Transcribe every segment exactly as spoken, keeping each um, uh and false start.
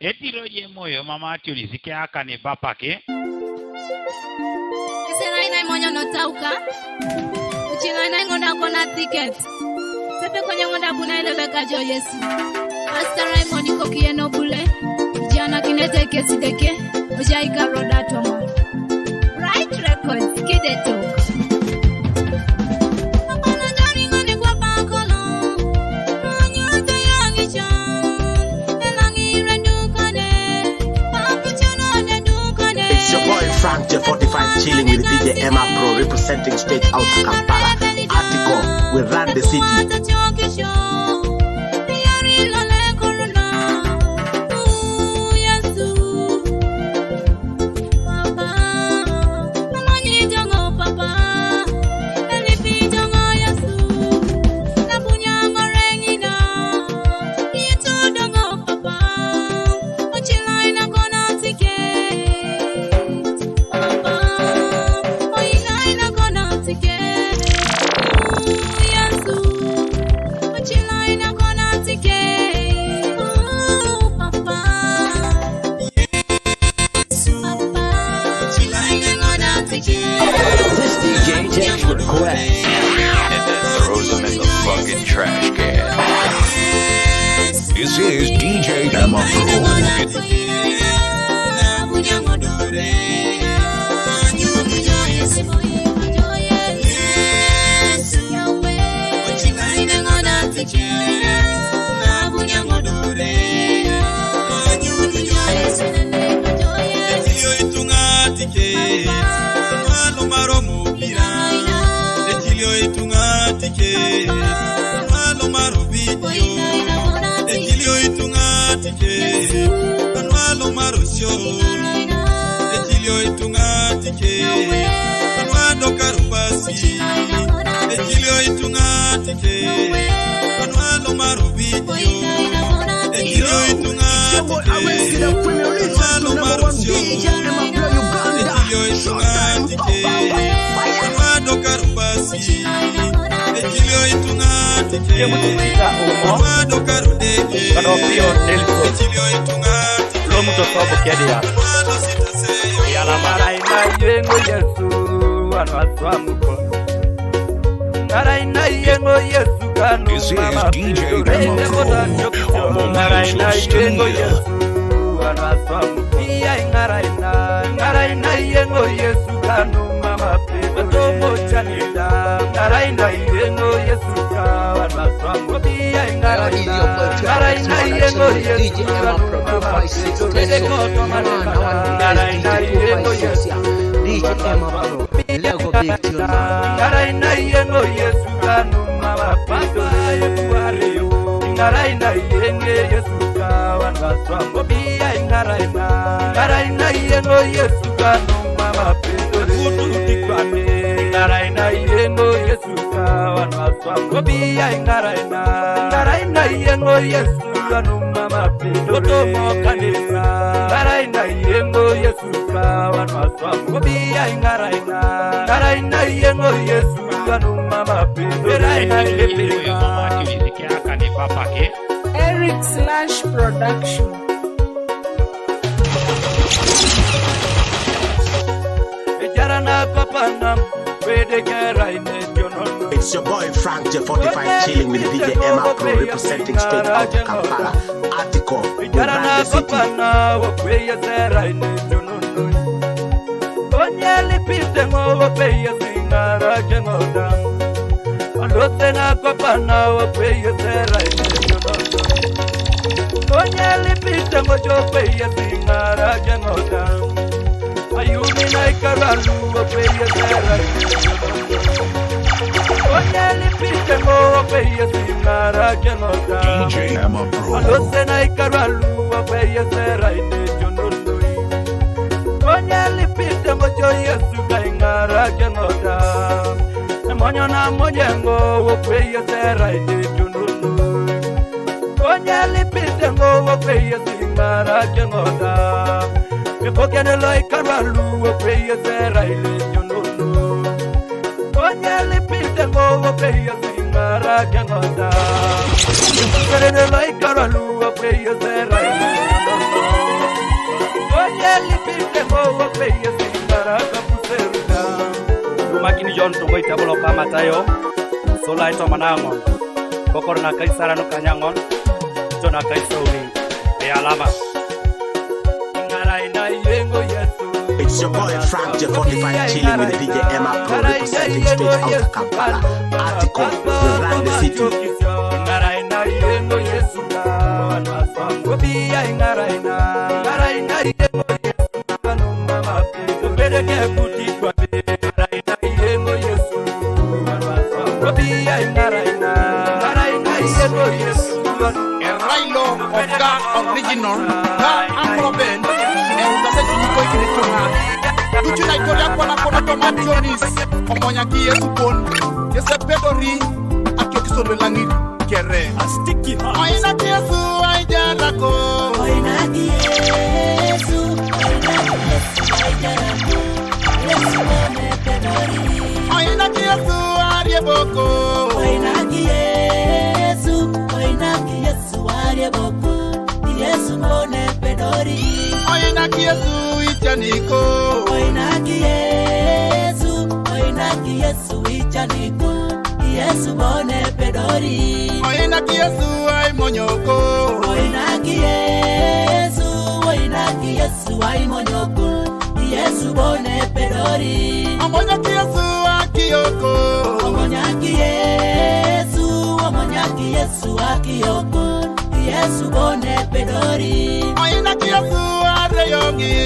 Etiro ye moyo mama tiuli sike akane bapake. Esera ina imonyo notauka. Uchila ina ingonda kona ticket. Sepe konye ngonda buna eleleka jo Yesu. Hasta Raymond kokiye no bule. Jana kinete kesideke. Ojaika roda tomo. Bright Records, Kideto. It's your boy Frank J forty-five chilling with D J M R Pro representing straight out of Kampala. Article, we run the city. This D J takes requests and then throws them in the fucking trash can. This is D J Emma Pro. Etilio itunga tike, anwalo maro mupira. Etilio itunga tike, anwalo maro video. Etilio itunga tike, anwalo maro show. Etilio itunga tike, anwado karubasi. Etilio itunga tike, anwalo maro video. Etilio itunga tike, anwalo maro show. Etilio itunga tike, anwado karubasi. Etilio itunga tike, anwado karudeke. Etilio itunga tike, anwalo sitase. Yala mara ina yengo Yesu, anwaswa muko. Ngara ina yengo Yesu kanu. This is mama D J Pedro, Demo Pro, Omo Ngara ina Mansion yengo Studio. Yesu, anwaswa muko. Iya ngara ina, ngara ina yengo Yesu kanu mama Pedro. Tomo chanita, ngara ina yengo Yesu ka, anwaswa muko. Iya ngara ina, ngara ina yengo Yesu kanu mama Pedro. Ngara ina yengo Yesu. D J Emma Pro, Lego Big Tune Man. Ngara ina yengo Yesu kanu mama Pedro. Ngara ina yengo Yesu ka, anwaswa muko. Iya ngara ina, ngara ina yengo Yesu kanu mama Pedro. Kutu tikwame. Ngara ina yengo Yesu ka, anwaswa muko. Iya ngara ina, ngara ina yengo Yesu kanu mama Pedro. Tomo kanisa. Ngara ina yengo Yesu ka, anwaswa muko. Iya ngara ina, ngara ina yengo Yesu kanu mama Pedro. Ngara ina yengo Yesu ka. Eric Slash Production. It's your boy Frank J forty-five chilling with D J Emma Pro representing straight out of Kampala. Article, we run the city. Onye lipite ngo wo pe Yesu ngara jengota. Alose na kopana wo pe Yesu rai. Onye lipite ngo jo pe Yesu ngara jengota. Ayumi na ikaralu wo pe Yesu rai. Onye lipite ngo wo pe Yesu ngara jengota. D J Emma Pro. Alose na ikaralu wo pe Yesu rai. Onye lipite ngo jo Yesu ka ngara jengota. Monyo na monyengo wo kwe Yesu era ite jununu. Onye lipite ngo wo kwe Yesu ngara jengota. Epokene lo ikaralu wo kwe Yesu era ite jununu. Onye lipite ngo wo kwe Yesu ngara jengota. Epokene lo ikaralu wo kwe Yesu era ite jununu. Matayo, sula ito manangon. Kokor na Kaisara no kanyangon, ito na Kaisara umi. E alama. It's your boy Frank J forty-five chilling with D J Emma Pro representing State House Kampala. Article, we run the city. A Railo of Ga original, Ga Afro Band, e usa se tini koi kini tunga. Duchu na itoria kona kona toma Jonis, omonya ki Yesu bon, Yesu pedori, akio kisolwe langit, kere. A sticky heart. Oina ki Yesu ai jalako. Oina ki Yesu, oina ki Yesu ai jalako. Yesu bone pedori. Oina ki Yesu arie boko. Oina ki Yesu, oina ki Yesu arie boko. Yesu bone pedori. Oina ki Yesu ichaniko. Oina ki Yesu, oina ki Yesu ichaniko. Yesu bone pedori. Oina ki Yesu ai monyoko. Oina ki Yesu, oina ki Yesu ai monyoko. Yesu bone pedori. Omonya ki Yesu akioko. Omonya ki Yesu, omonya ki Yesu akioko. Yesu bone pedori. Oina ki Yesu areyongi.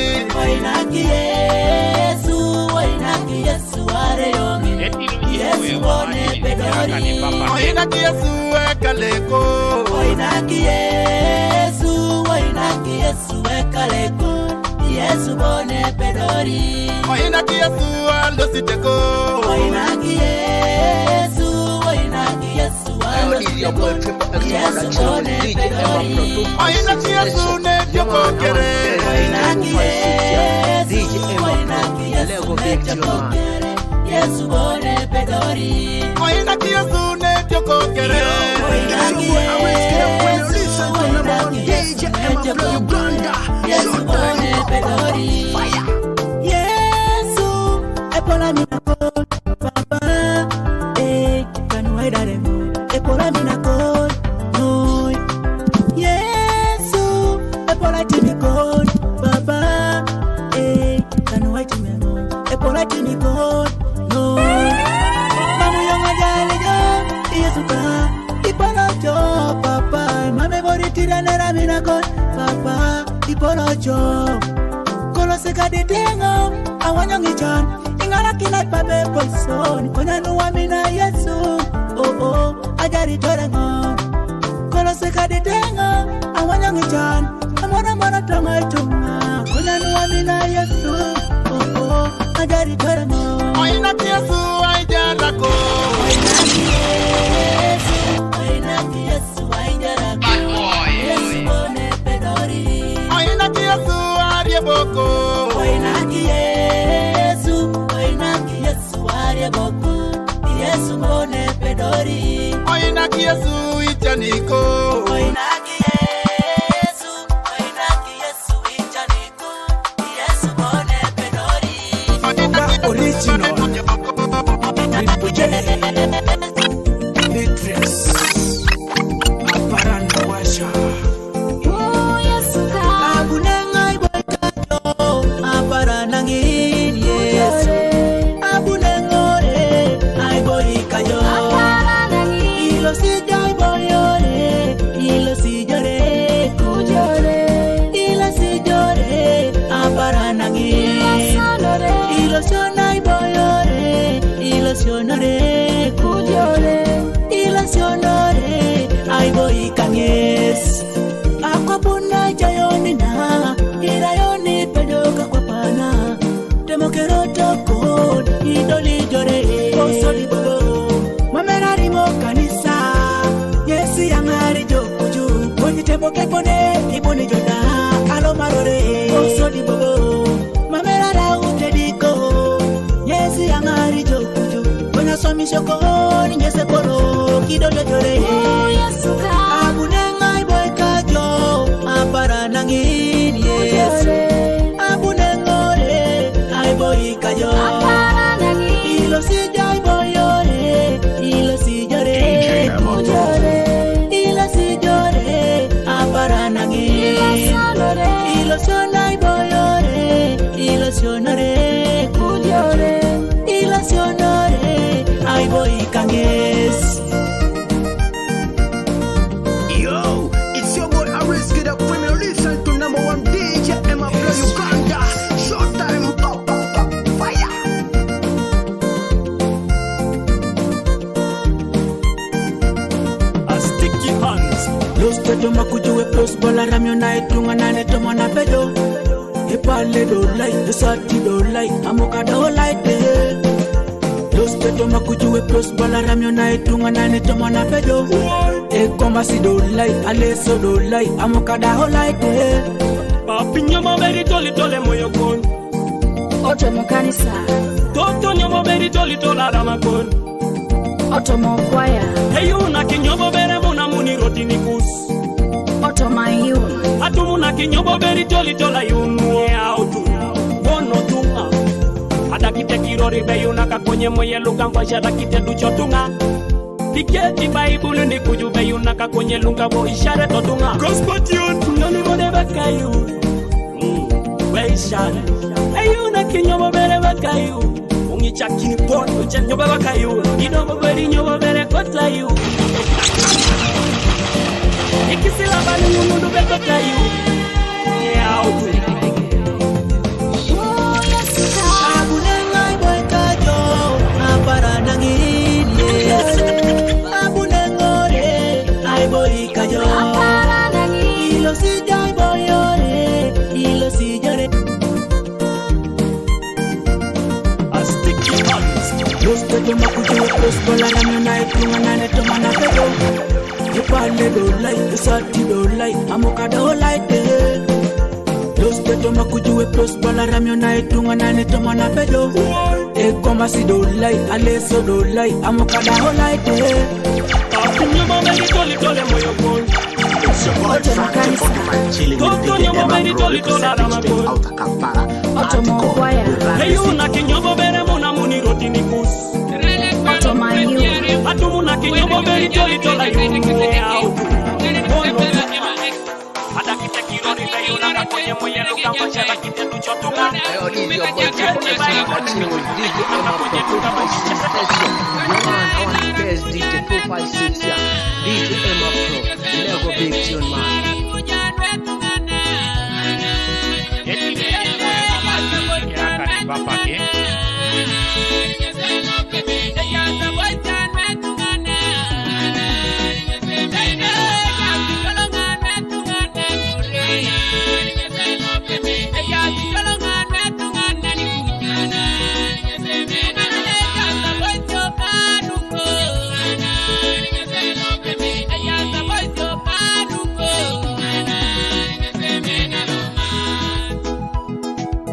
Oina ki Yesu, oina ki Yesu areyongi. Yesu bone pedori. Oina ki Yesu ekaleko. Oina ki Yesu, oina ki Yesu ekaleko. Yesu bone pedori. Oina ki Yesu alositeko. Oina ki Yesu, oina ki Yesu alositeko. Yesu bone pedori. Oina ki Yesu ne tioko kere. Oina ki Yesu, oina ki Yesu ne tioko kere. Yesu bone pedori. Oina ki Yesu ne tioko kere. Oina ki Yesu, oina ki Yesu ne tioko kere. Yesu bone pedori. Yesu, epola mi nako, papa. Eh, kanu ai dare mo, epola mi nako, no. Yesu, epola tini kon, papa. Eh, kanu ai tini mo, epola tini kon, no. Mamu yonga jali jo, Yesu ka, ipolo jo, papa. Mame bori tira nera mi nako, papa. Ipolo jo. Kolo seka de tengo, awanyo ngichon. Ingara kina pape poison. Konya nuwa mina Yesu. Oh, oh, ajari torengo. Kolo seka de tengo, awanyo ngichon. Amona mona tonga itunga. Konya nuwa mina Yesu. Oh, oh, ajari torengo. Oina ki Yesu ai jalako. Oina ki Yesu, oina ki Yesu ai jalako. Yesu bone pedori. Oina ki Yesu arie boko. Oina ki Yesu, oina ki Yesu arie boko. Yesu bone pedori. Oina ki Yesu ichaniko. Oina ki Yesu, oina ki Yesu ichaniko. Yesu bone pedori. Oga original. Triple J. Beatrice. Aparan Washa. Oh, Yesu ka. Abunengai boy kato. Aparan nangin Yesu. Abunengore. Ai boy kayo. Aparan nangin. Ilo si jai boyore. Ilo si jore. Kujore. Ilo si jore. Aparan nangin. Ilo sionore. Ilo sionai boyore. Ilo sionore. Kujore. Ilo sionore. Ai boy kanges. Akwa puna jayoni na. Irayoni pedoka kwa pana. Temo kero toko, idoli jore, osodi bobo. Mamera rimo kanisa, Yesu yangari jo kuju. Woni temo ke pone, iboni joda, alo marore, osodi bobo. Mamera la utediko, Yesu yangari jo kuju. Wona somi shoko, ni nyese koro, kidole jore. Oh, Yesu ka. Abunengai boy kajo, aparan nangin Yesu. Abunengore, ai boy kayo. Ilo si jai boyore, Tunga nane toma na pedo. Epale do lai, esati do lai, amoka do lai te. Los peto makuju e pros balaram yo na e tunga nane toma na pedo. E koma si do lai, aleso do lai, amoka da ho lai te. Papi nyomo beri toli tole moyo kon. Oto mo kanisa. Toto nyomo beri toli tola rama kon. Oto mo kwaya. Eyuna kinyobo bere muna muni roti nikus. Oto ma yu. Atumuna kinyobo beri toli tola yunu e autu. Bono tunga. Adakite kirori be yuna kakonye moye lukan kwa shadakite ducho tunga. Diketi Baibulu ni kuju be yuna kakonye lunga bo ishare to tunga. Gospel tune. Noni mone bakayu. Mm. Be ishare. Eyuna kinyobo bere bakayu. Ungi chakini pon, uche nyoba bakayu. Ino boberi nyoba bere kota yu. Ikisila bani mundu be kota yu. Yeah, okay. Abunengai boy kajo, aparanangin. Abunengore, ai boy kajo. Ilo si jai boy ore, ilo si jore. Los peto makuju e pros balaram yo na e tunga nane toma na pedo. Epale do lai, esati do lai, amoka do lai te. Los peto makuju e pros balaram yo na e tunga nane toma na pedo. E koma si do lai, aleso do lai, amoka da ho lai te. Akunyo mo meri toli tole moyo kon. It's your boy Frank J forty-five chilling with D J Emma Pro representing Straight Outta Kampala. Article, we run the city. Eyuna kinyobo bere muna muni roti nikus. Oto ma yu. Atumuna kinyobo beri toli tola yunu e autu. Bono. Adakite kirori be yuna kakonye moye lukan kwa shadakite ducho tunga. Hey, yo, this is your boy Triple X Mother chilling with D J Emma Pro two five six Station. Your man, our best D J two five six, yeah. D J Emma Pro, Lego big tune, man.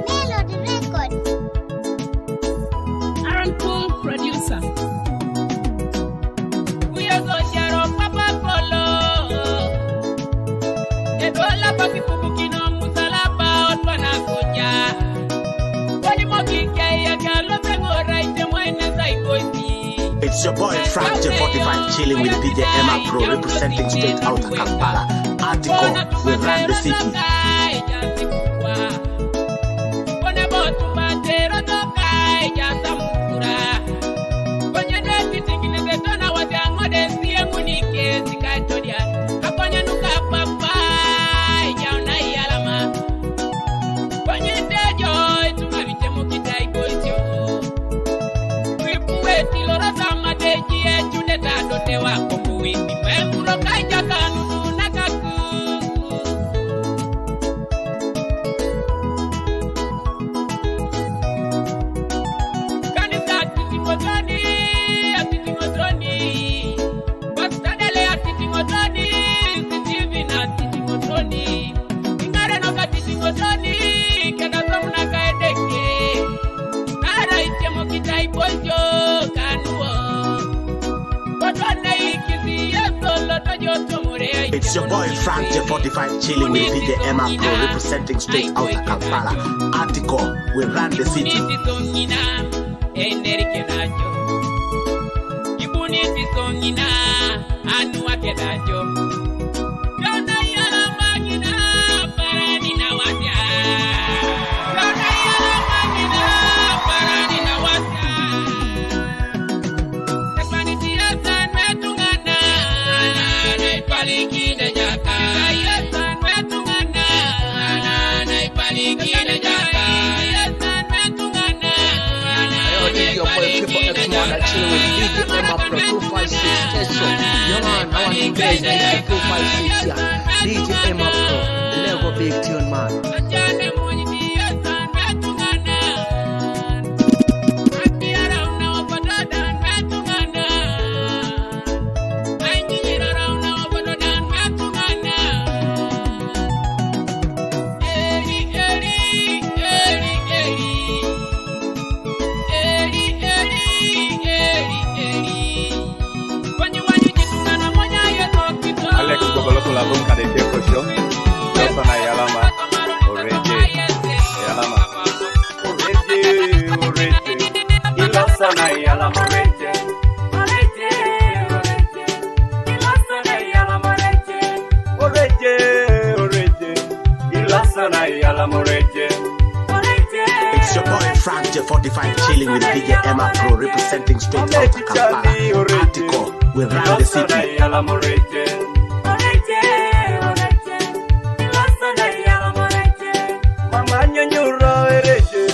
Melody Record. Aaron Cool, producer. Kuya Gojaro, Papa Polo. Edola Baki Pupukino, Musalaba, Otwana Kuja. Wali Moki Kaya, Kalo Tengo, Raite, Mwene, Zai Boy. It's your boy Frank J forty-five chilling with D J Emma Pro representing Straight Outta Kampala. Article, we run the city. Ripueti loro sama de jie chunde ta do te wa kombu windi. Me kuro kai jaka nudu na kaku. Kanisa titi ngotoni, atiti ngotoni. Pastor Dele atiti ngotoni, Steven atiti ngotoni. Ingare no katiti ngotoni, kena somuna kaedeke. Ara ichemo kitai ponjo kanuo. Kotona ikisi yeso loto joto more. It's your boy Frank J forty-five chilling with D J Emma Pro representing Straight Outta Kampala. Article, we run the city. Enderike najo. Ibuni tisongina. Anu akedajo. Yona yala mangina, parani na wasia. Yona yala mangina, parani na wasia. Tekmani tia san metungana, ana na ipaliki de jaka. Tia san metungana, ana na ipaliki de jaka. Tia san metungana, ana na ipaliki de jaka. Hey, yo, this is your boy Triple X Mother chilling with D J Emma Pro two five six Station. Yeah, man, our name is D J two five six, yeah. D J Emma Pro, Lego Big tune man. Alex Bobolokola Bunka de Tieko Show. Sasa na Yalama. Oreje. Yalama. Oreje, oreje. Ilasa na Yalama oreje. Oreje, oreje. Ilasa na Yalama oreje. Oreje, oreje. Ilasa na Yalama oreje. It's your boy Frank J forty-five chilling with D J M R Pro representing straight out of Kampala. Article, we run the city. Mama nyanyura ereje,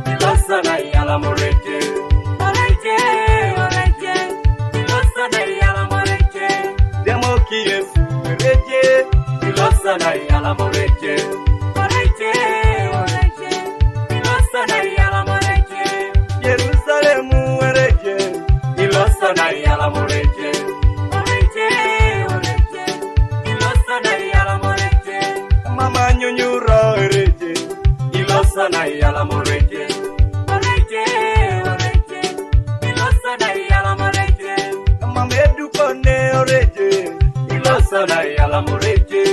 ilasa na Yalama oreje. Demoki Yesu ereje, ilasa na Yalama oreje. Yerusalemu ereje, ilasa na Yalama oreje. Mama nyanyura ereje, ilasa na Yalama oreje. Mama Edukone oreje, ilasa na Yalama oreje.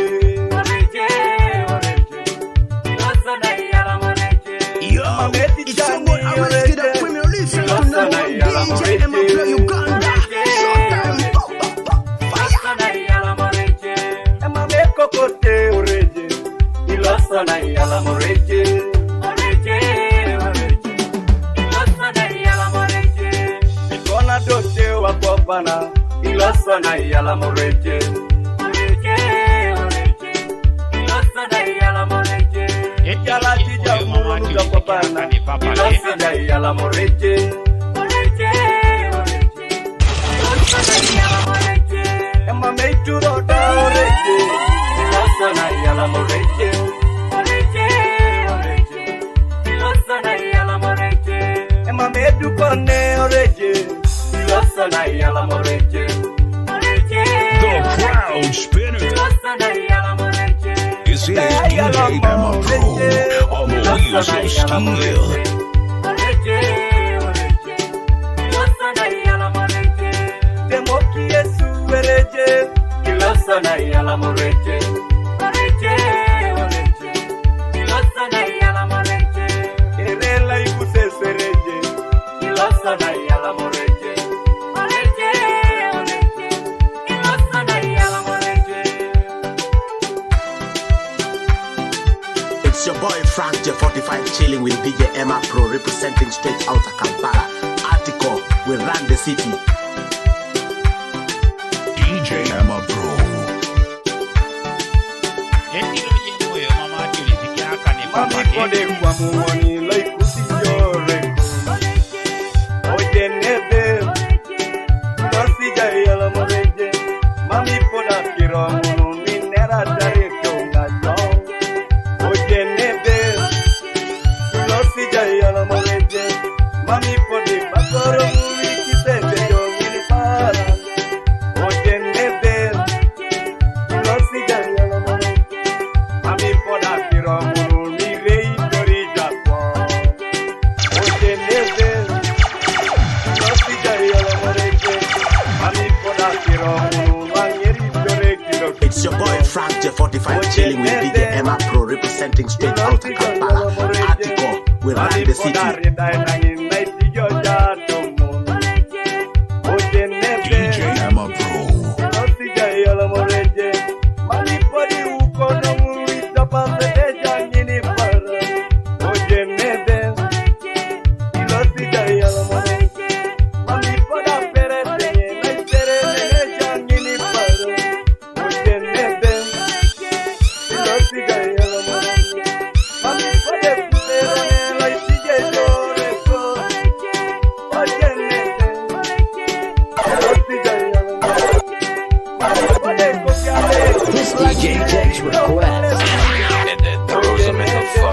Yo, it's your boy Arrested and Criminal. Listen to number one D J M R Pro Uganda. Showtime. Pop, pop, pop. Fire. Mama Ekokote oreje. Ilasa na Yalama oreje. Oreje, oreje. Ilasa na Yalama oreje. Ikona dote wa kopana. Ilasa na Yalama oreje. Oreje, oreje. Ilasa na Yalama oreje. Yala tija mulu da kopana. Ilasa na Yalama oreje. Oreje, oreje. Ema meitu do da oreje. Ilasa na Yalama oreje. Oreje, oreje. Ilasa na Yalama oreje. Ema Edukone oreje. Ilasa na Yalama oreje. Oreje, oreje. The crowd spinner. Ilasa na Yalama oreje. This is D J M R Pro on the wheels of steel. Oreje, oreje. Ilasa na Yalama oreje. Demoki Yesu ereje. Ilasa na Yalama oreje. Oreje, oreje. Ilasa na Yalama oreje. Erela ikusesereje. Ilasa na Yalama oreje. Oreje, oreje. Ilasa na Yalama oreje. It's your boy Frank J forty-five chilling with D J M R Pro representing straight out of Kampala. Article, we run the city. D J M R Pro. Mami kode kwa muwoni lo ikusi yore. Oje nebe. Ilasa na Yalama oreje. Mami poda kiro munu minera dare kyonga jo. Oje nebe. Ilasa na Yalama oreje. Mami podi bakoro muli kisende jo mini para. Oje nebe. Ilasa na Yalama oreje. Mami poda kiro munu mi rei tori japo. Oje nebe. Ilasa na Yalama oreje. Mami poda kiro munu mangeri dore kiro. It's your boy Frank J forty-five chilling with D J M R Pro representing straight out of Kampala. Article, we run the city. D J M R Pro.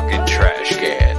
fucking trash can.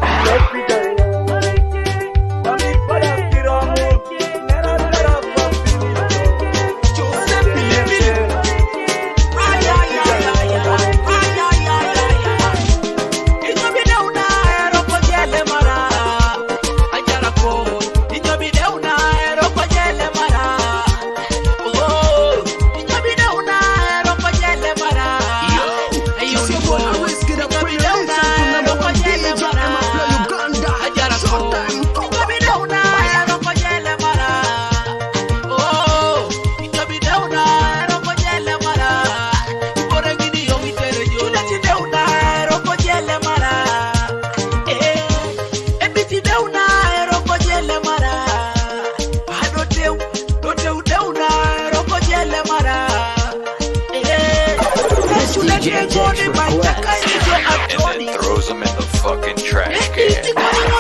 And then throws them in the fucking trash can. The Crown.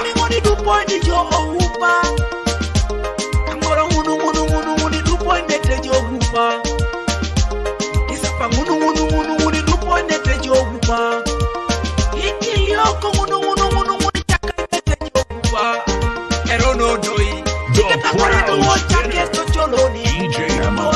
D J Emma.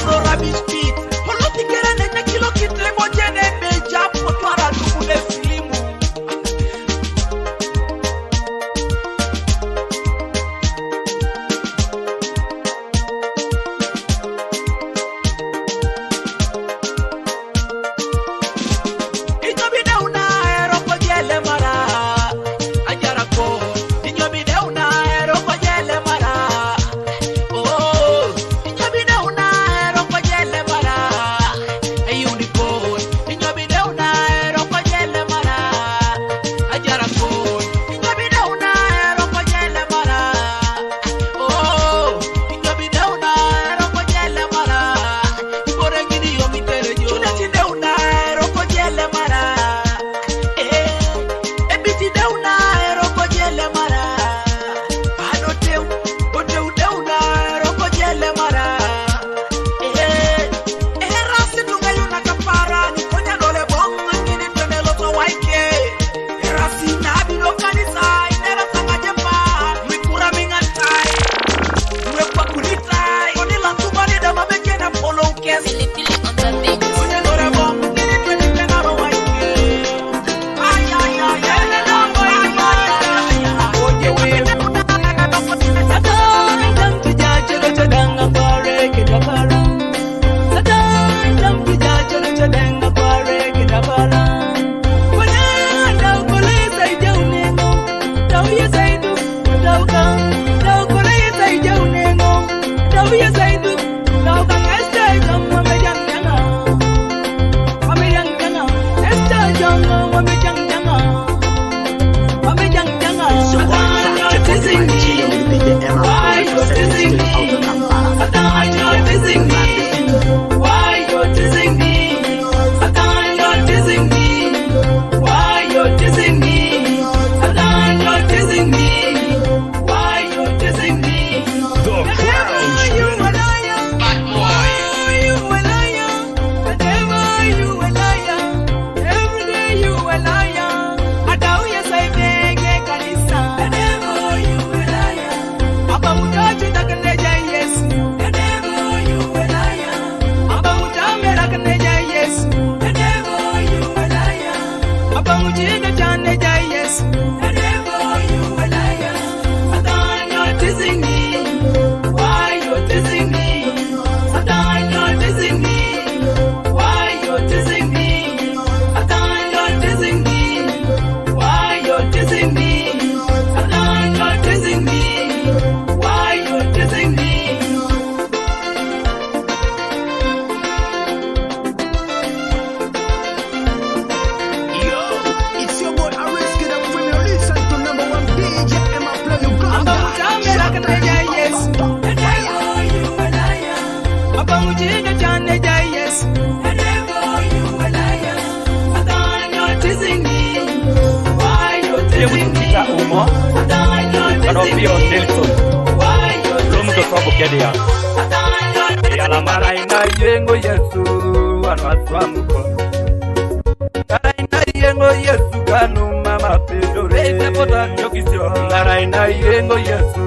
Pedore te pota jokisio. Ngaraina yengo Yesu,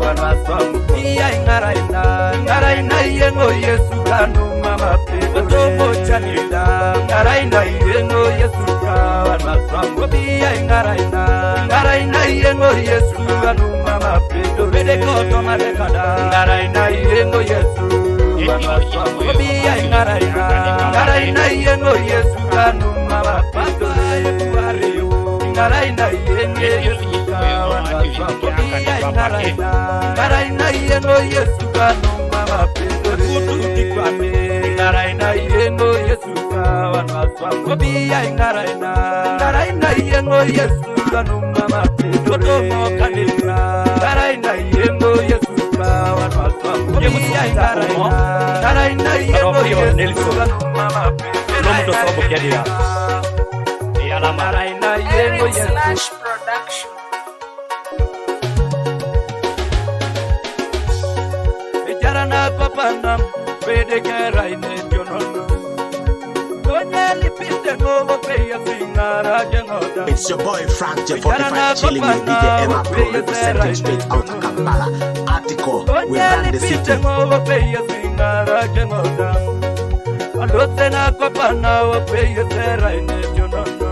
anaswamu. Iya ngaraina, ngaraina yengo Yesu kanu mama pedore. Otomo chanita, ngaraina yengo Yesu ka, anaswamu. Iya ngaraina, ngaraina yengo Yesu kanu mama pedore. Bede koto mare kada. Ngaraina yengo Yesu, anaswamu. Iya ngaraina, ngaraina yengo Yesu kanu mama pedore. Ngaraina yengo Yesu ka, anaswamu. Iya ngaraina, ngaraina yengo Yesu kanu mama pedore. Kutu tikwame. Ngaraina yengo Yesu ka, anaswamu. Iya ngaraina, ngaraina yengo Yesu kanu mama pedore. Otomo kanisa. Ngaraina yengo Yesu ka, anaswamu. Iya ngaraina, ngaraina yengo Yesu kanu mama pedore. Lomuto sobo kiadia. Yalama. Ngaraina yengo Yesu. Slash production. Ejara na papana, bede kera ine jonono. Onye lipite mo wo pe ya singara jengota. It's your boy Frank J forty-five chilling with D J M Pro representing straight out of Kampala. Article, we run the city. Onye lipite mo wo pe ya singara jengota. Alotena kopana wo pe ya sera ine jonono.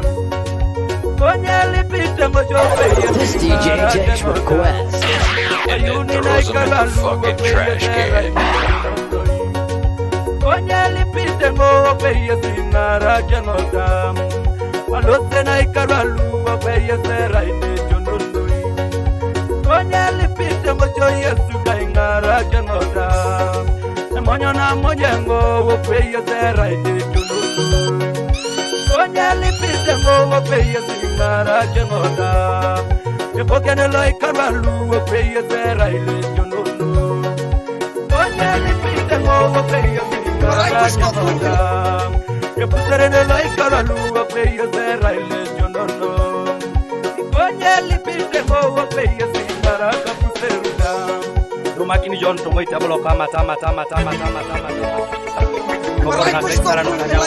Onye lipite mo jo pe ya singara jengota. This D J Jakes request. Ayuni na ikaralu wo pe ya sera ine jonono. Onye lipite mo wo pe ya singara jengota. Alotena ikaralu wo pe ya sera ine jonono. Onye lipite mo jo Yesu ka ingara jengota. Monyo na mojengo wo pe ya sera ine jonono. Onye lipite mo wo pe ya singara jengota. Epokene lo ikaralu wo pe ya sera ine jonono. Onye lipite mo wo pe ya singara jengota. Epusere ne lo ikaralu wo pe ya sera ine jonono. Onye lipite mo wo pe ya singara kapuseruda. Rumakini John Tongo Itabolo kama tama tama tama tama tama tama. Kokoro na kaisara no kanya wa.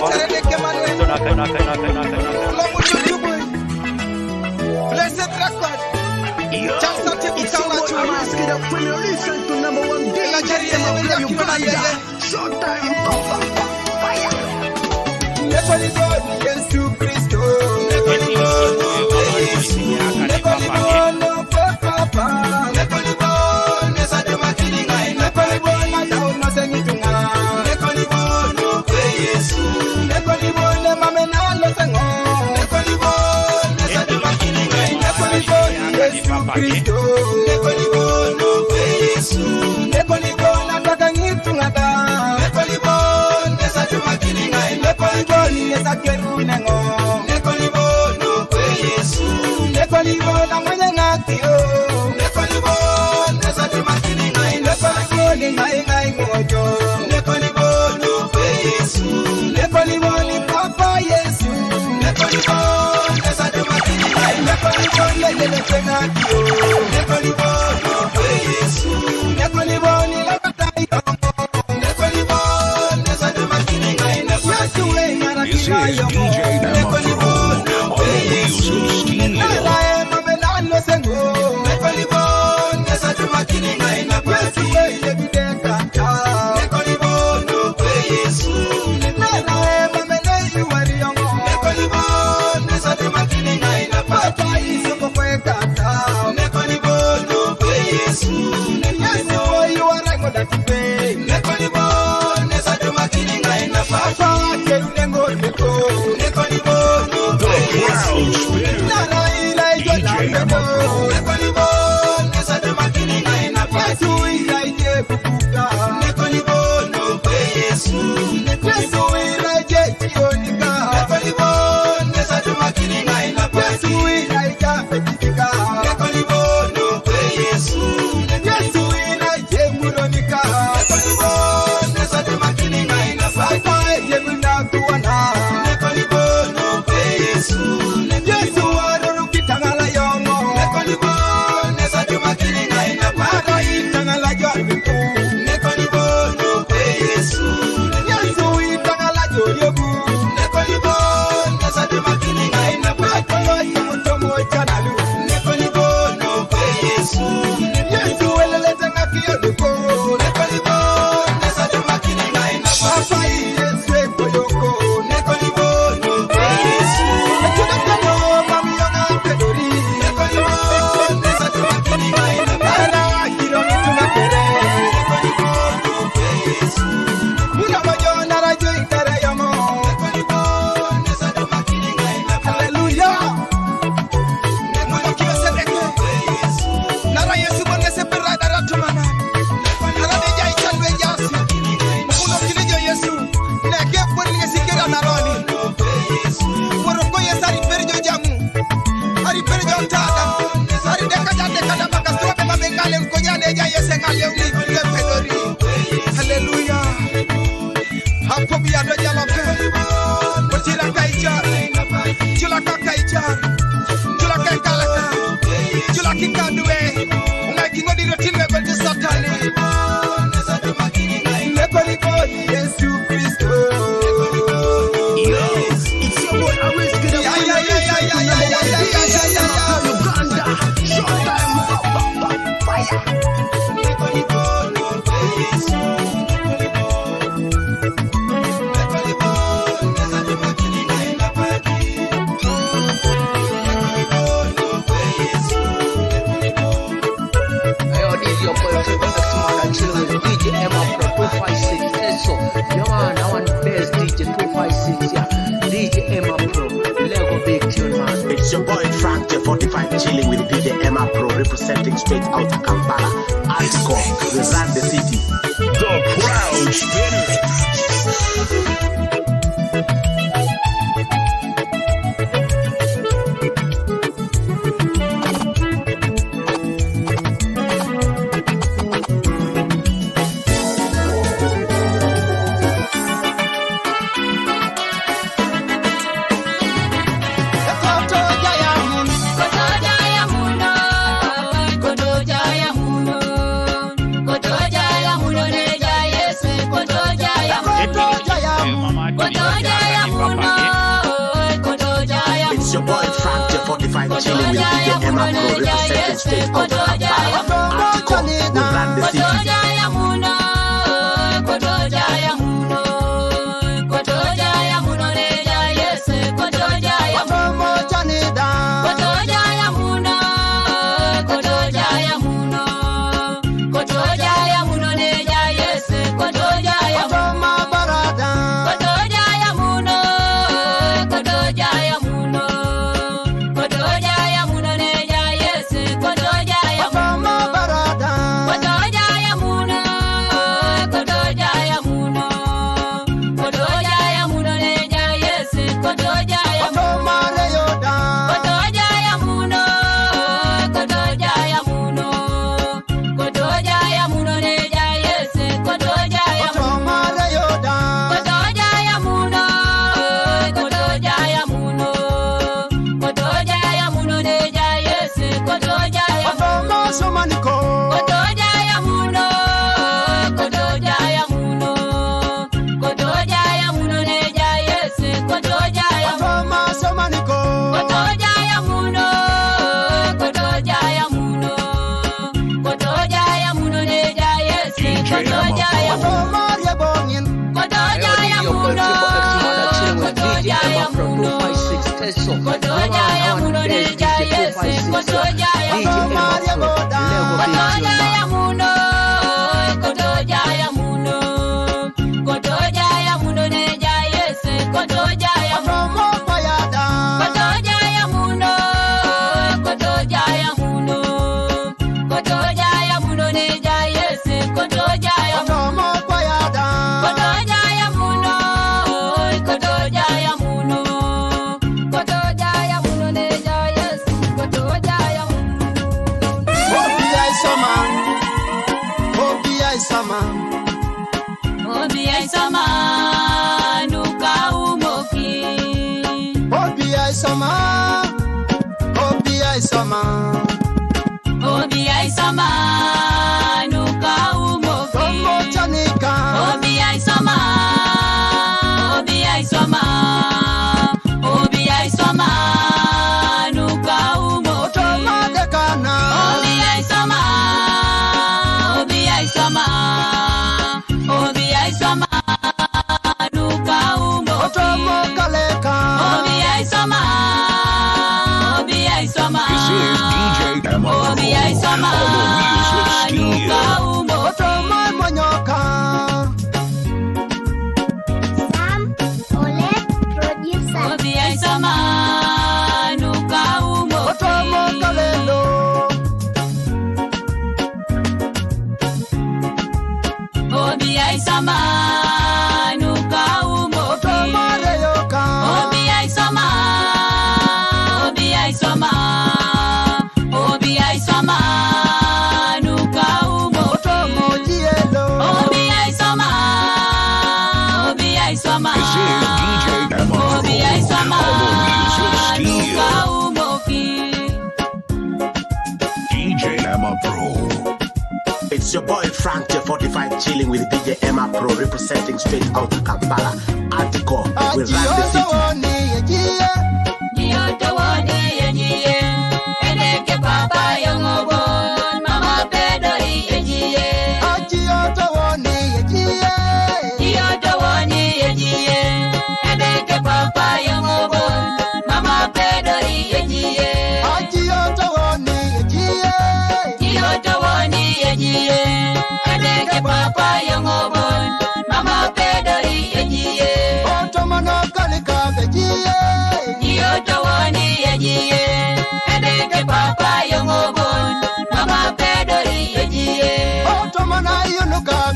Jona kana kana kana kana. Blessed record. Yo, it's your boy Amaski, the premier. Listen to number one D J Nigeria, Uganda. Showtime. Fire. Nekoli bo Yesu Kristo. Nekoli bo Yesu. Nekoli bo no papa. Nekoli bo nesa tuma kilingai. Nekoli bo na dau no sengi tunga. Nekoli bo no pe Yesu. Nekoli bo ne mame na lo sengo. Nekoli bo nesa tuma kilingai. Nekoli bo Yesu Kristo. Nekoli bo no pe Yesu. Nekoli bo na taka ngitunga da. Nekoli bo nesa tuma kilingai. Nekoli bo nesa keru nengo. Nekoli bo no pe Yesu. Nekoli bo na mwenye ngati o. Nekoli bo nesa tuma kilingai. Nekoli bo ni ngai ngai mojo. Nekoli bo no pe Yesu. Nekoli bo ni papa Yesu. Nekoli bo nesa tuma kilingai. Nekoli bo ni lele tena kio. Nekoli bo no pe Yesu. Nekoli bo ni la This is D J Emma Pro on the wheels of steel. The Crown Spinner, D J Emma Pro. Hallelujah. Hapo bi ado jalo ke. Botila kaicha. Chula ka kaicha. Chula ka kalaka. Chula ki kandwe. Unga kingo di rotin me bel satani. Lepori ko Yesu Kristo. Yes, it's your boy Aris Kid. Yeah, yeah, yeah, yeah, yeah, yeah, yeah, yeah, yeah, yeah, yeah, yeah, yeah. Uganda. Showtime. Fire. Hey, yo, this is your boy Triple X Mother chilling with D J M Up Pro two five six Teso. Yeah, man, I want the best D J two five six, yeah. D J M Up Pro, Lego big tune, man. It's your boy Frank J forty-five chilling with D J M Up Pro representing straight out of Kampala. Article, we run the city. The Crowd Spinner. It's your boy Frank J forty-five chilling with D J M Up Pro representing straight out of Kampala. Article, we run the city. This is D Pro. It's your boy Frank J forty-five chilling with D J Emma Pro representing straight out of Kampala. Article, we run the city.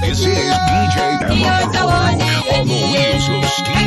This is D J Emma Pro on the wheels of steel.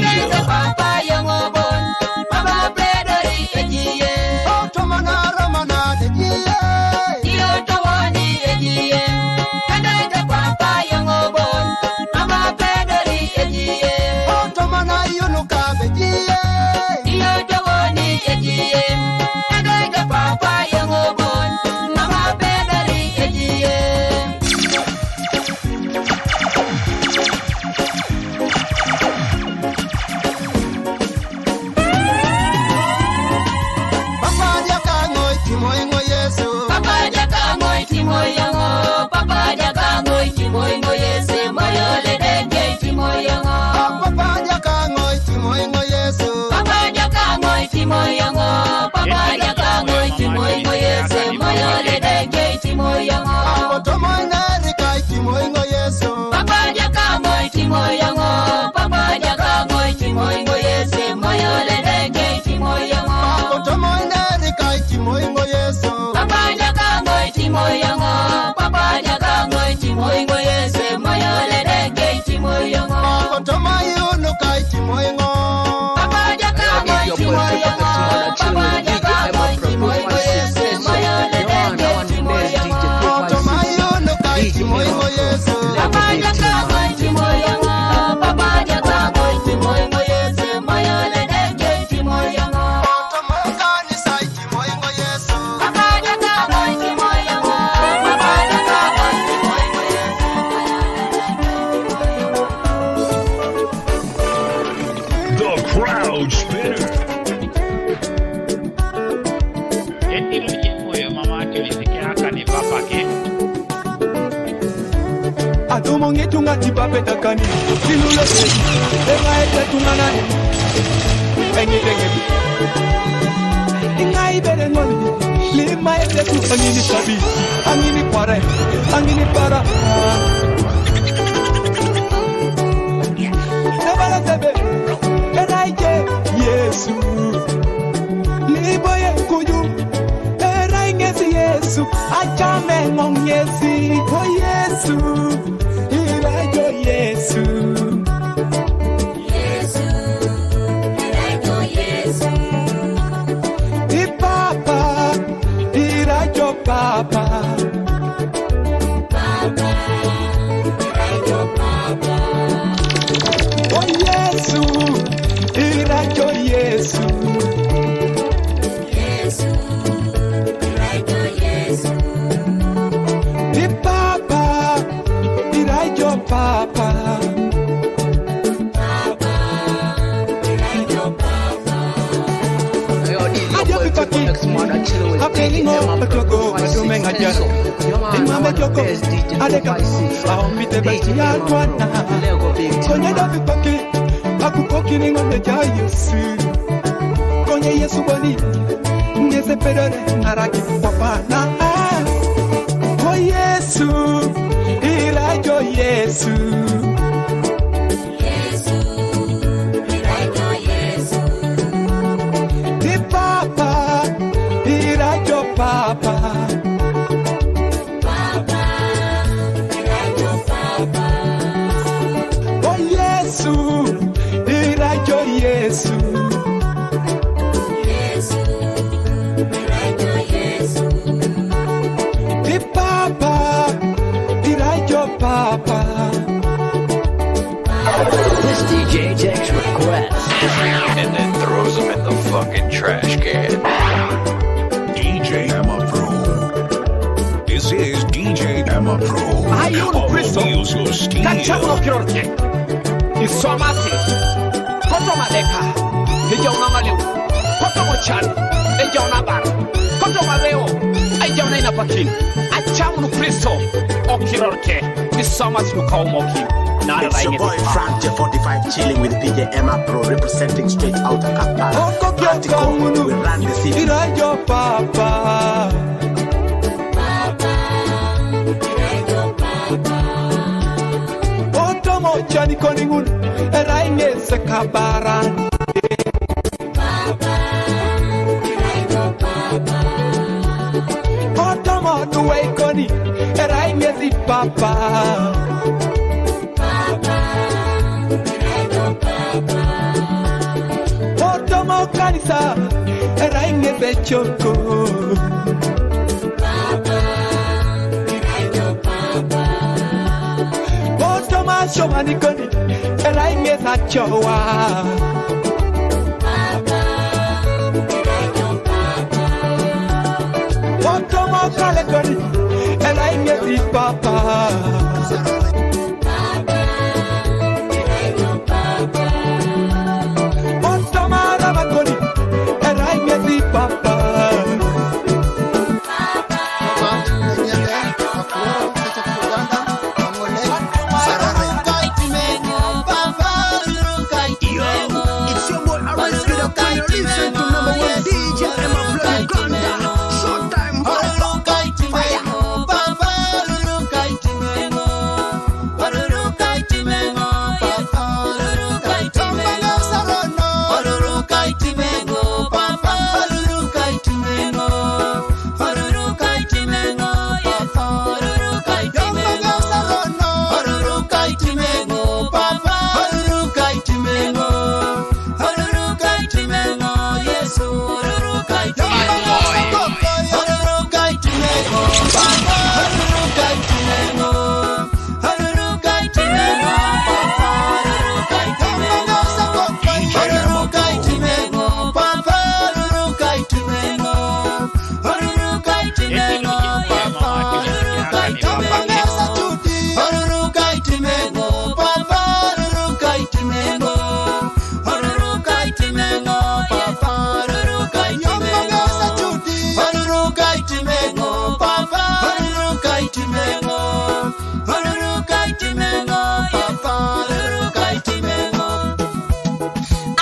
The crowd spinner. Eti luji moyo mama tuli sikia kani papa ke. Adumo ngitunga tipa petakani. Silule. Ema ete tunganani. Engi dengi. Ingai bere ngoli. Lima ete tu angini sabi. Angini pare. Angini para. Sabala sebe. Enaije Yesu. Libo ye kuju. Eraingesi Yesu. Achame ngongesi. O Yesu. Irajo Yesu. Yesu. Irajo Yesu. Ipapa. Irajo Papa. Papa. Irajo Papa. O Yesu. Irajo Yesu. Yesu. Irajo Yesu. Ni Papa. Irajo Papa. Aja bipaki. Apelingo patogo madume ngajaro. Imame joko. Adeka. Aombite bati ya twana. Konye da bipaki. Akukoki ni ngone ja Yesu. Konye Yesu boni. Ngese pedore araki kwa pana. O Yesu. Irajo Yesu. Yesu, irajo Yesu. Ni Papa, irajo Papa. Papa, irajo Papa. O Yesu, irajo Yesu. Yesu, irajo Yesu. Ni Papa, irajo Papa. Ayun Kristo, kacam no kirorke. Isomasi. Koto madeka. Ejau na maliw. Koto mo can. Ejau na bar. Koto maleo. Ejau na inapakin. Acam no Kristo. O kirorke. Isomasi no kaumoki. It's your boy Frank J forty-five chilling with P J M Pro representing straight out of Kampala. Article, we run the city. Irajo papa. Otomo chani koni ngun, erainge se kabaran. Otomo duwe koni, erainge si papa. Otomo kanisa, erainge se choko. Otomo shomani koni, erainge sa chowa. Otomo kale koni, erainge si papa. Otomara makoni, erainge si papa. Yo, it's your boy Alex Kid Aquino. Listen to number one D J M Flow Uganda. Showtime. Fire.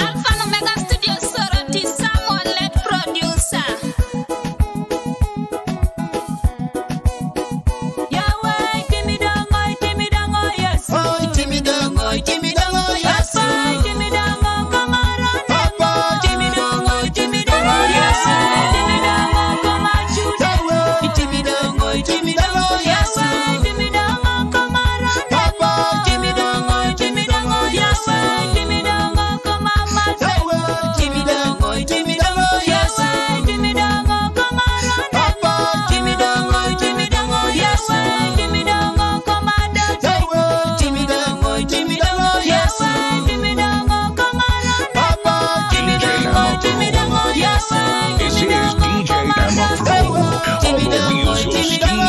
Alpha and Omega Studio, Soroti, Samuel, lead producer. Yahweh, itimidongo, itimidongo, Yesu. Oh, itimidongo, itimidongo, Yesu. Papa, itimidongo, komarane. Papa, itimidongo, itimidongo, Yesu. Itimidongo, komachude. Yahweh, itimidongo, itimidongo, Yesu. Yahweh, itimidongo, komarane. Papa, itimidongo, itimidongo, Yesu. Itimidongo, This is D J Emma Pro on the wheels of steel.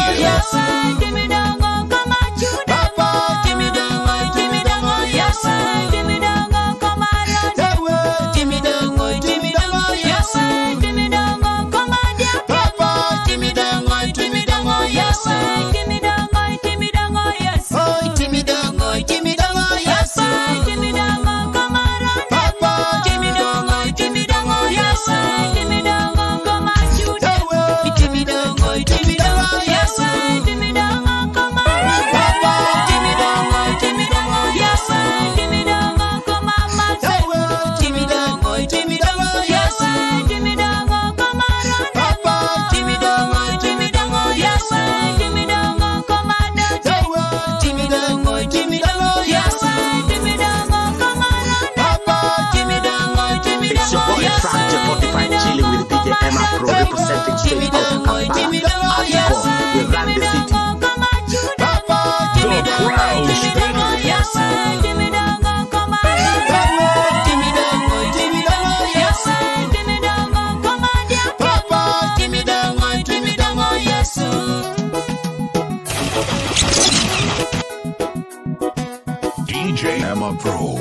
Pro.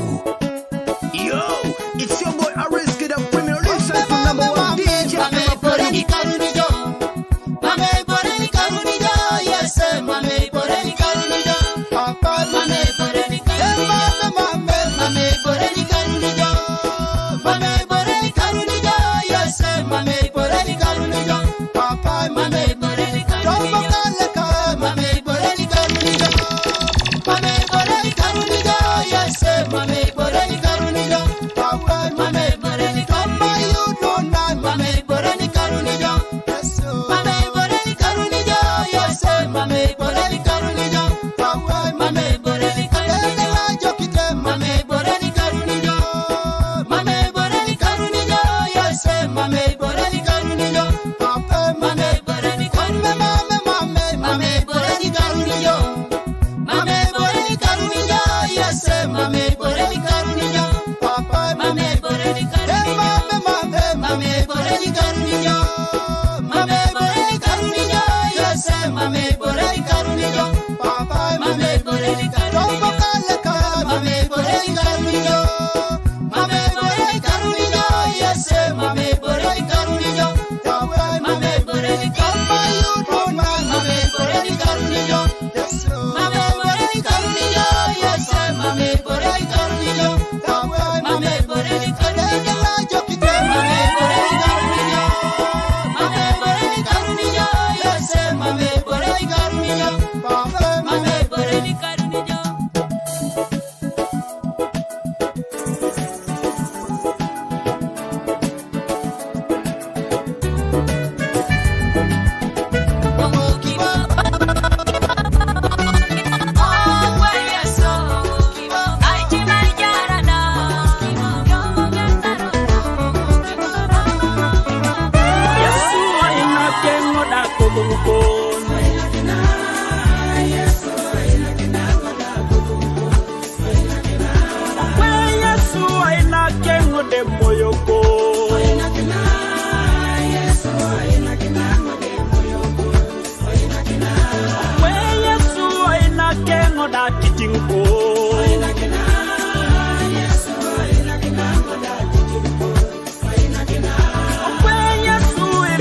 Yo, it's your boy Areski, the premier. Listen to number one D J Emma Pro.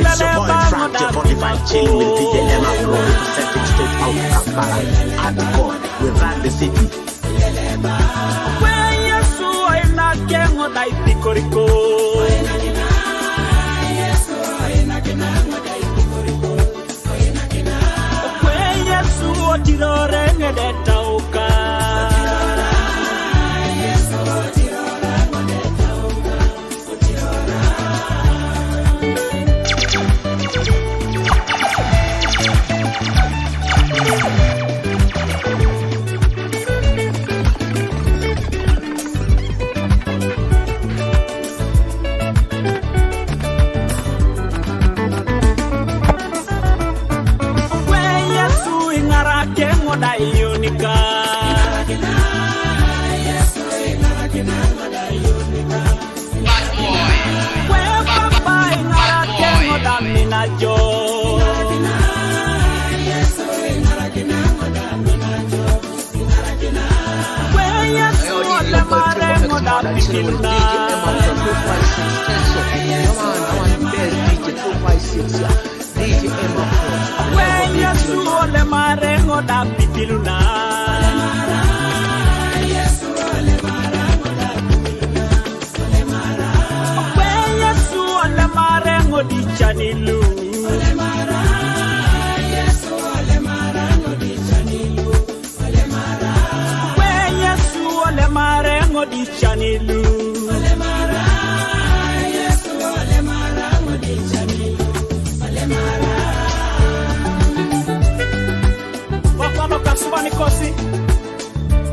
It's your boy Frank, your forty-five, chilling with D J Emma Pro, representing straight out Kampala. Hardcore, we run the city. Papa no kasubani kosi.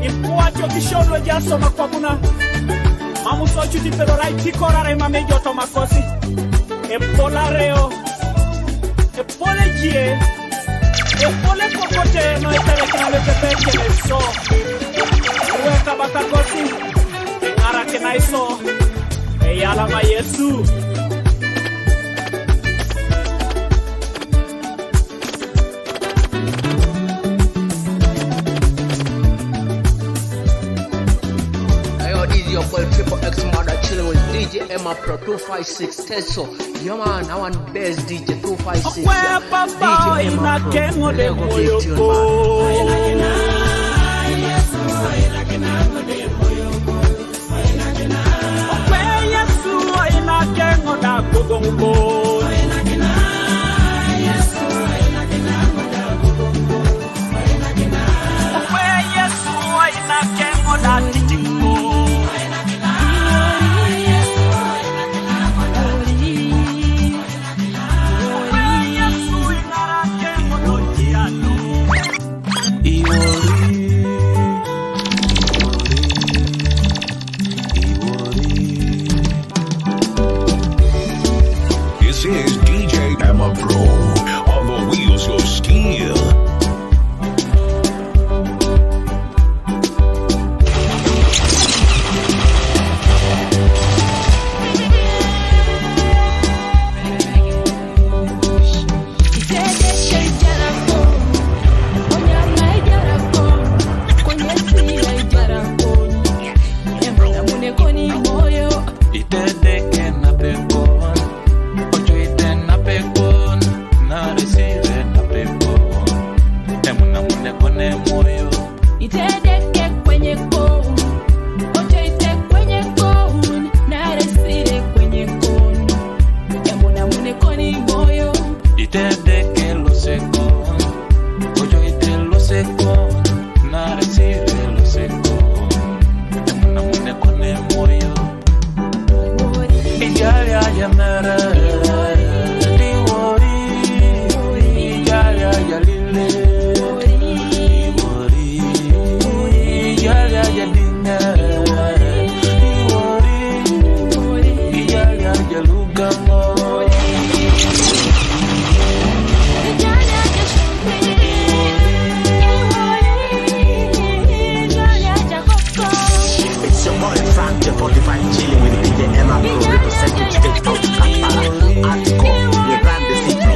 Ilikuwa cho kishondo ja soma kwa buna. Mamu so chuti pero rai kikora rai mame joto makosi. E pola reo. E pole jie. E pole kokote no e tele kina me pepe kene so. Uwe kabata kosi. E ngara kena iso. E yala ma Yesu. Pro two five six Teso. Yeah, man, I want best D J two five six. Yeah. D J Emma Pro. Let go big tune, man. This is D J Emma Pro on the wheels of steel. It's your boy Frank the forty-five chilling with D J Emma Pro representing straight out of Kampala. Atco, we run the city.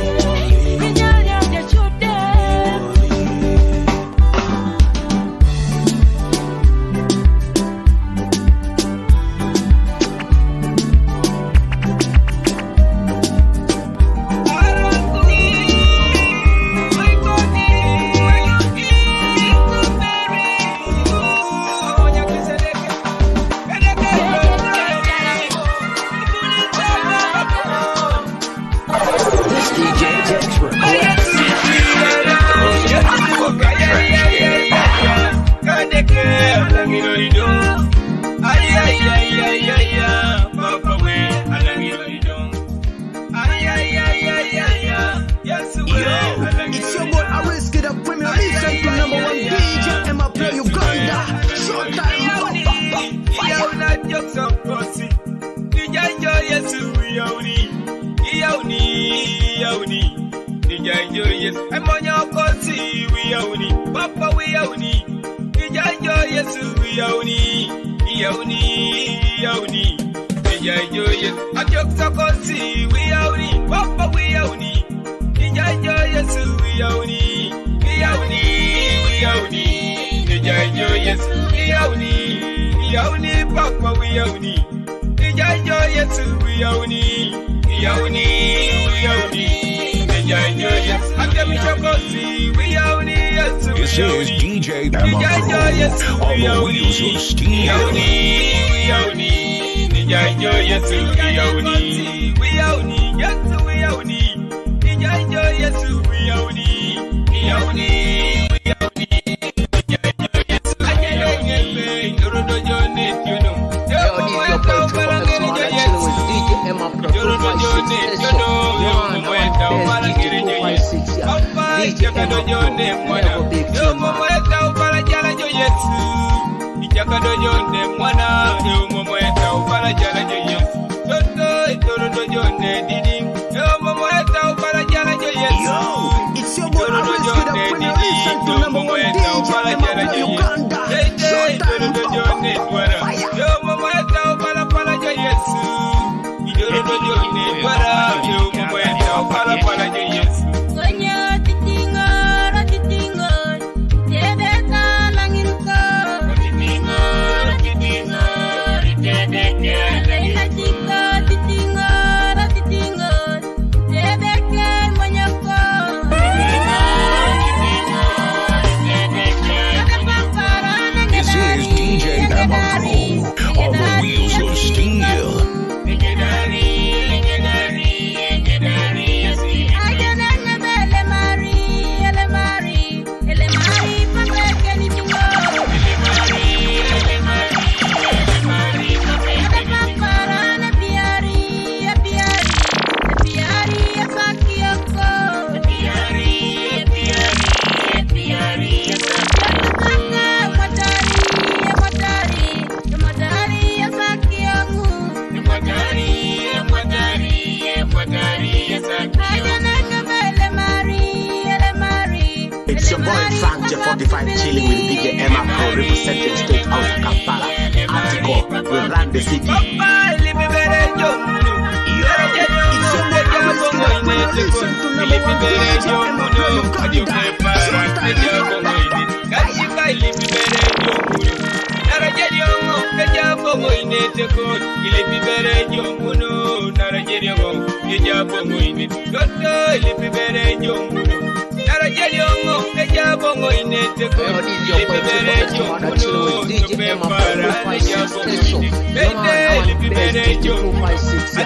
This D J takes requests. Yo, it's your boy Ariski, the premier. Listen to number one D J Emma Pro Uganda. Showtime, bam, bam, bam, fire. Papa, we are uni. Ija jo Yesu, we are uni. Ija uni, ija uni. Ija jo Yesu. Ajok Sakosi, we are uni. Papa, we are uni. Ija jo Yesu, we are uni. We are uni, we are uni. Ija jo Yesu, we are uni. We are uni, Papa, we are uni. Ija jo Yesu, we are uni. We are uni, we are uni. Ija jo Yesu. Ajami Sakosi, we are uni. Yesu, we are uni. This is D J Emma Pro on the wheels of steel. Yo, this is your boy Triple X Mara chilling with D J Emma Pro two five six Teso. One, one, best D J two five six, yeah. D J Emma Pro, level big tune, man. Ijakado yonde mwana, yo momo eta ubala jala yo Yesu. Toto, itoro do yonde didi, yo momo eta ubala jala yo Yesu. Yo, it's your boy Ariski, the premier. Listen to number one D J Emma Pro Uganda. Showtime, bam, bam, bam, fire. Yo momo eta ubala bala yo Yesu. Itoro do yonde bala, yo momo eta ubala bala yo Yesu. Konyo titingo, titingo. Tebeka langin ko. Titingo, titingo, tebeka langin ko. Boy Frank J forty-five chilling with D J Emma Pro, representing straight out of Kampala. Article, we run the city. Yo, it's your boy Alex Killer. Listen to number one D J Emma Pro Uganda. Showtime Uganda. Yo, this is your boy Triple X Mother chilling with D J Emma Pro two five six Station. Yo, man, I want the best D J two five six. Yeah. D J Emma Pro, Lego Big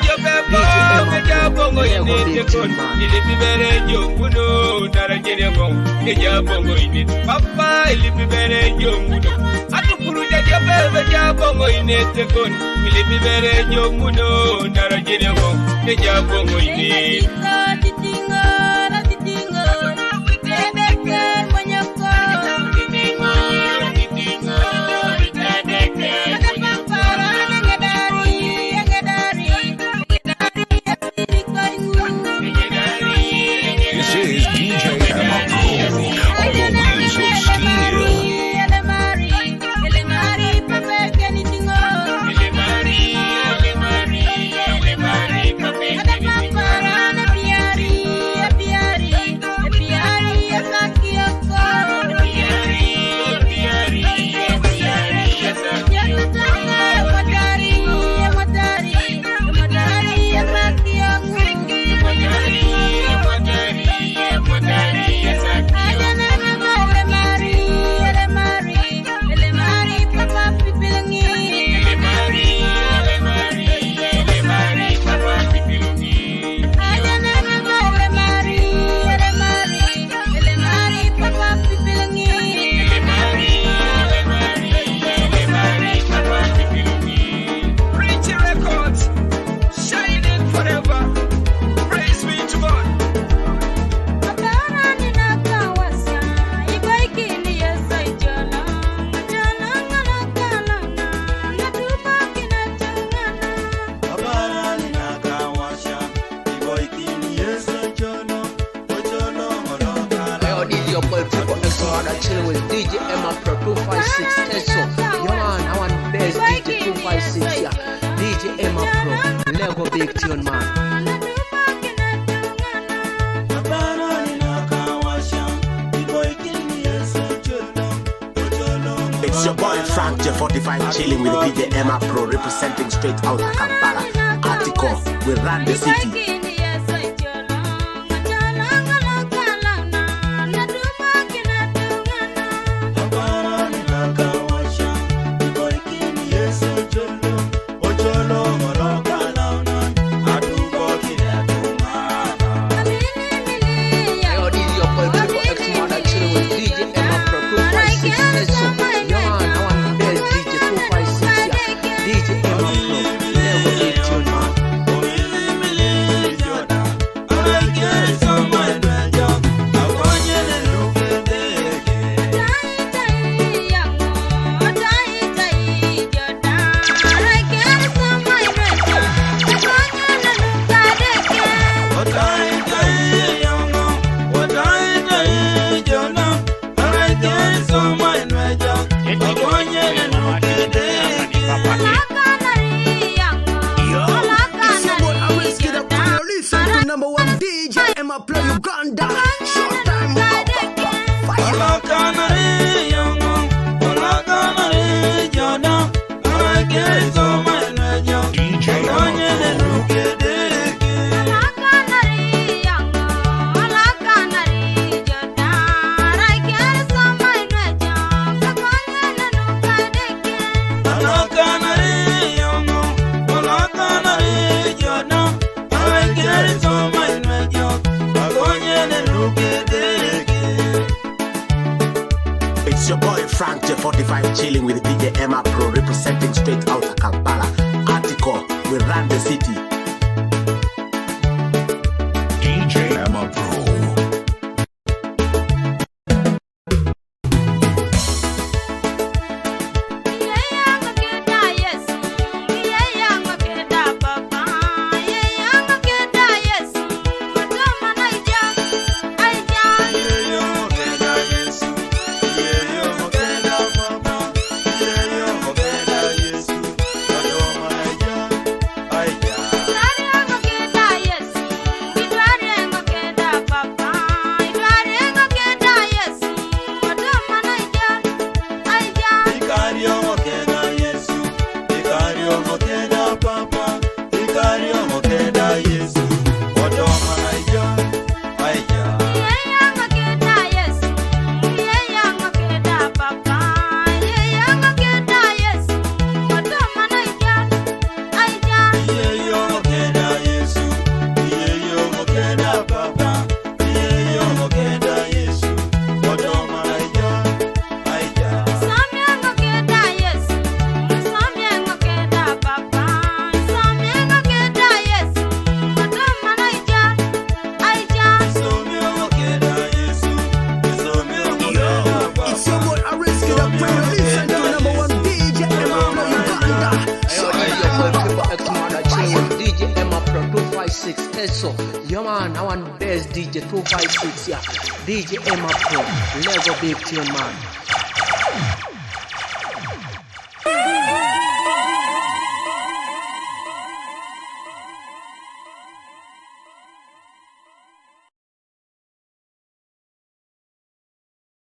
Tune Man. Papa, ilipibere jonguno. Atukuru jaja bebe jabongo ine tekon. Ilipibere jonguno, nara jere go, jabongo ine. This is D J Emma Pro on the wheels of steel. Richie Records, shining forever. Praise be to God. Yo, this is your boy Triple X Mother chilling with D J Emma Pro two five six Station. Yo, man, I want the best D J two five six. Yeah. D J Emma Pro, Lego Big Tune Man. It's your boy Frank J forty-five chilling with D J Emma Pro, representing straight out of Kampala. Article, we run the city. Yo, this is your boy Triple X Mother chilling with D J Emma Pro two five six Station. Yo, man, I want the best D J two five six. Yeah. D J Emma Pro, Lego Big Tune Man. Yo, it's your boy Alex Killer. Listen to number one D J Emma Pro Uganda. Showtime. Fire. D J Emma Pro. It's your boy Frank J forty-five chilling with D J Emma Pro, representing straight out of Kampala. Article, we run the city. D J Emma Pro. J two five six, yeah. D J Emma Pro, Lego Big Tune Man.